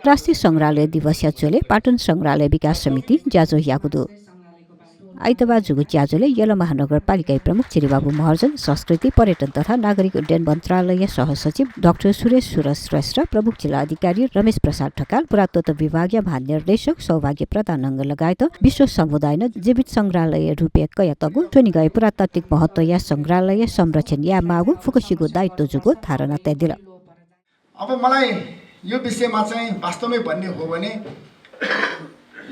अन्तर्राष्ट्रिय संग्रहालय दिवस याचोले पाटन संग्रहालय विकास समिति ज्याजो याकुदु आइतबार जुगु ज्याजोले यला महानगरपालिका प्रमुख चिरीबाबु महर्जन, संस्कृति पर्यटन तथा नागरिक उड्डयन मन्त्रालय सहसचिव डाक्टर सुरेश श्रेष्ठ, प्रमुख जिल्ला अधिकारी रमेश प्रसाद ढकाल, पुरातत्व विभागीय महानिर्देशक सौभाग्य प्रधानङ्ग लगायत विश्व समुदाय जीवित संग्रहालय रुपियाँ कया तगु सोनी गए पुरातात्विक महत्व या संग्रहालय संरक्षण या मागु फुकसीको दायित्व जुगु धारणा त्यादिल। अब मलाई यो विषयमा चाहिँ वास्तवमै भन्ने हो भने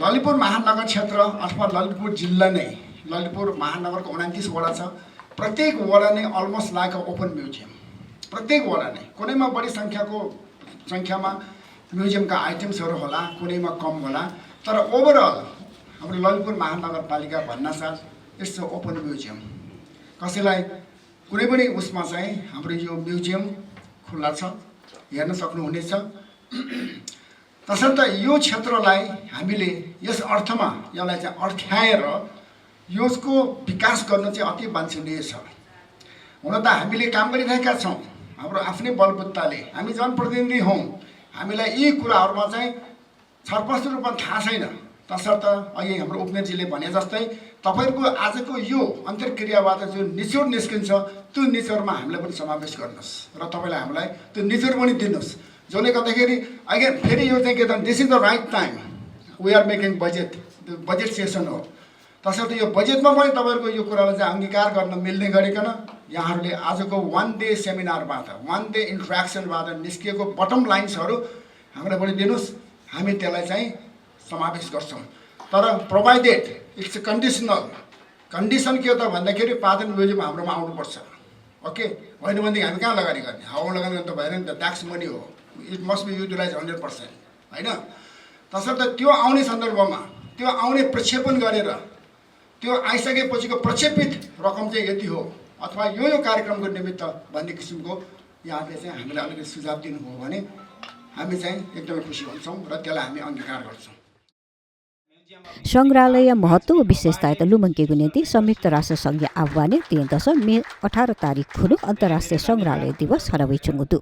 ललितपुर महानगर क्षेत्र अथवा ललितपुर जिल्ला नै ललितपुर महानगरको 29 वडा छ। प्रत्येक वडा नै अलमोस्ट लाइक ओपन म्युजियम। प्रत्येक वडा नै कुनैमा बढी संख्यामा म्युजियमका आइटम्सहरू होला, कुनैमा कम होला, तर ओभरअल हाम्रो ललितपुर महानगरपालिका भन्नासाथ यस्तो ओपन म्युजियम। कसैलाई कुनै पनि उसमा चाहिँ हाम्रो यो म्युजियम खुल्ला छ, हेर्न सक्नुहुनेछ। तसर्थ यो क्षेत्रलाई हामीले यस अर्थमा यसलाई चाहिँ अर्थ्याएर यसको विकास गर्न चाहिँ अति वाञ्छनीय छ। हुन त हामीले काम गरिरहेका छौँ, हाम्रो आफ्नै बलबुत्ताले हामी जनप्रतिनिधि हौँ, हामीलाई यी कुराहरूमा चाहिँ छरपष्ट रूपमा थाहा छैन। तसर्थ अहिले हाम्रो उपमेयरजीले भने जस्तै तपाईँहरूको आजको यो अन्तर्क्रियाबाट जो निचोड निस्किन्छ त्यो निचोडमा हामीलाई पनि समावेश गर्नुहोस् र तपाईँले हामीलाई त्यो निचोड पनि दिनुहोस्, जसले गर्दाखेरि अगेन फेरि यो चाहिँ के त this is the right time we are making budget session हो। तसर्थ यो बजेटमा पनि तपाईँहरूको यो कुरालाई चाहिँ अङ्गीकार गर्न मिल्ने गरिकन यहाँहरूले आजको 1 डे सेमिनारबाट 1 डे इन्ट्र्याक्सनबाट निस्किएको बटम लाइन्सहरू हामीलाई पनि दिनुहोस्, हामी त्यसलाई चाहिँ समावेश गर्छौँ। तर प्रोभाइडेड इट्स ए कन्डिसन के हो त भन्दाखेरि पाटन म्युजियम हाम्रोमा आउनुपर्छ। ओके, होइन भनेदेखि हामी कहाँ लगानी गर्ने? हावा लगानी त भएन नि त, ट्याक्स मनी हो, इट मस्ट बी युटिलाइज 100%, होइन? तसर्थ त्यो आउने सन्दर्भमा त्यो आउने प्रक्षेपण गरेर त्यो आइसकेपछिको प्रक्षेपित रकम चाहिँ यति हो अथवा यो कार्यक्रमको निमित्त भन्ने किसिमको यहाँले चाहिँ हामीलाई अलिकति सुझाव दिनुभयो भने हामी चाहिँ एकदमै खुसी हुन्छौँ र त्यसलाई हामी अङ्गीकार गर्छौँ। संग्रहालय महत्व व विशेषता लुमङ्केको निम्ति संयुक्त राष्ट्र सङ्घीय आह्वान 3 मे 18 तारिक खुनु अन्तर्राष्ट्रिय संग्रहालय दिवस हरबै चुङ्गुदु।